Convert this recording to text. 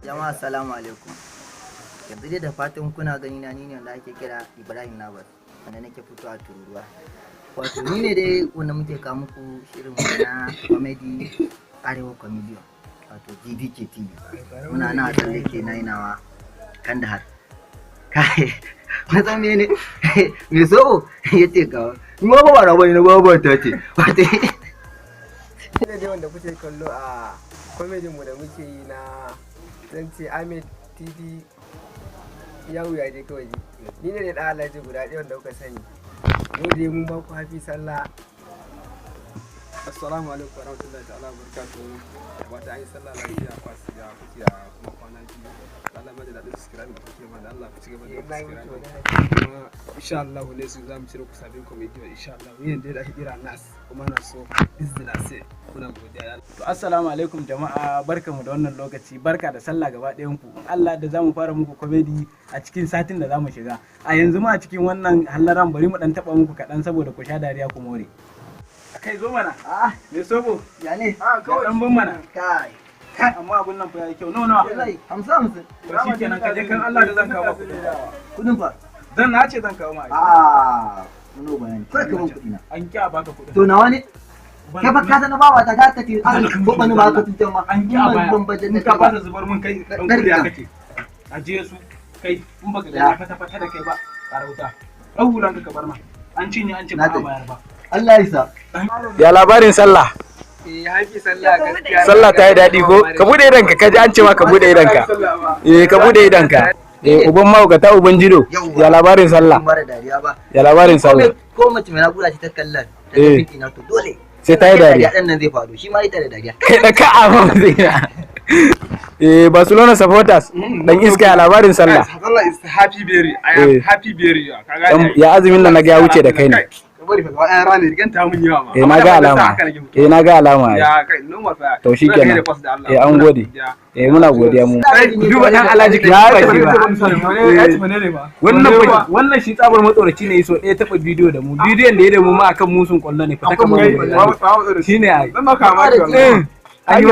Jama'a, assalamu alaikum. Yanzu dai da fatan kuna gani na, ni ne wanda ake kira Ibrahim Nabas, wanda nake fito a Tururuwa. Wato ni ne dai wanda muke kawo muku shirin mu na comedy, Arewa Comedian, wato GDK TV. Muna na tsallake na nawa Kandahar. Kai, na san mene me so ya ce kawo. Ni ma ba na bane, na ba ta ce. Wato ne dai wanda kuke kallo a comedy mu da muke yi na, zan ce Ahmed TV, ya wuya dai kawai. Ni ne da Alhaji guda ɗaya wanda kuka sani. Yau dai mun ba ku happy Sallah. Assalamu alaikum warahmatullahi ta'ala wabarakatuh. Da fata an yi sallah lafiya, kwasu ya kuke ya kuma kwana biyu. Allah ma da daɗin subscribe da kuke mana, Allah ku ci gaba da subscribe. Kuma insha Allah ne su za mu cire ku sabbin comedy, insha Allah. Ni ne da ake kira Nas, kuma na so business sai muna godiya. To, assalamu alaikum jama'a, barkamu da wannan lokaci, barka da sallah gaba ɗayan ku. In Allah da zamu fara muku comedy a cikin satin da zamu shiga. A yanzu ma a cikin wannan hallaran bari mu dan taba muku kaɗan saboda ku sha dariya ku more. Kai, zo mana. Ah, Me sobo? Ya ne? Ya dan bin mana. Kai. Kai, amma abun nan fa yayi kyau. Nawa nawa? Wallahi 50 50. To shikenan, ka je kan Allah da zan kawo maka kuɗin. Kudin fa? Zan na ce zan kawo ma. Ah, muno bayani. Kai, ka ban kuɗi na. An ki a baka kuɗin. To nawa ne? Kai fa ka san bawa ta ta tafi an ko bani ba ka tuntan ma. An ki a baya. Ban baje In da ka kai ba. fasa zubar mun kai dan kuriya kake. Ajiye su kai, in baka ga Ya. fata fata da kai ba, karauta. Ɗan hulan ka bar ma. An cinye, an ce ba Na a tafi. bayar ba. Allah ya sa. Ya labarin sallah? Eh, happy Sallah gaskiya. Sallah ta yi daɗi ko? Ka bude idonka, ka ji an ce ma ka bude idonka. Eh, ka bude idonka. Eh, uban mahaukata, uban jido. Yawwa. Ya labarin sallah? Mara dariya ba. Ya labarin sallah? Ko mace mai naƙuda ce ta kallon ta Eh. tafi na, to dole. Sai ta yi dariya. Ɗan nan zai faru, shi ma ita da dariya. Kai da ka a ma zai na. Eh, Barcelona supporters, dan iska, ya labarin sallah? Sallah is happy very. I am happy very. Ka gane? Ya azumin nan naga ya wuce da kai ne. Ka bari fa, gaba ɗaya ranar rigan ta mun yawa ma. Eh, na ga alama. Eh, na ga alama ai. Ya kai, normal fa. To shikenan. Muna gaida boss da Allah. Eh, an Muna gode. godiya. Eh, muna godiya mu. Duba dan Alhaji Ya ka ci ba. Ya ci ne ba. Wannan wannan shi tsabar matsoraci ne, so ɗaya taɓa bidiyo da mu. Bidiyon da ya da mu ma akan musun kwallo ne, fita kamar shine ai. Zan maka mamaki wallahi. An yi.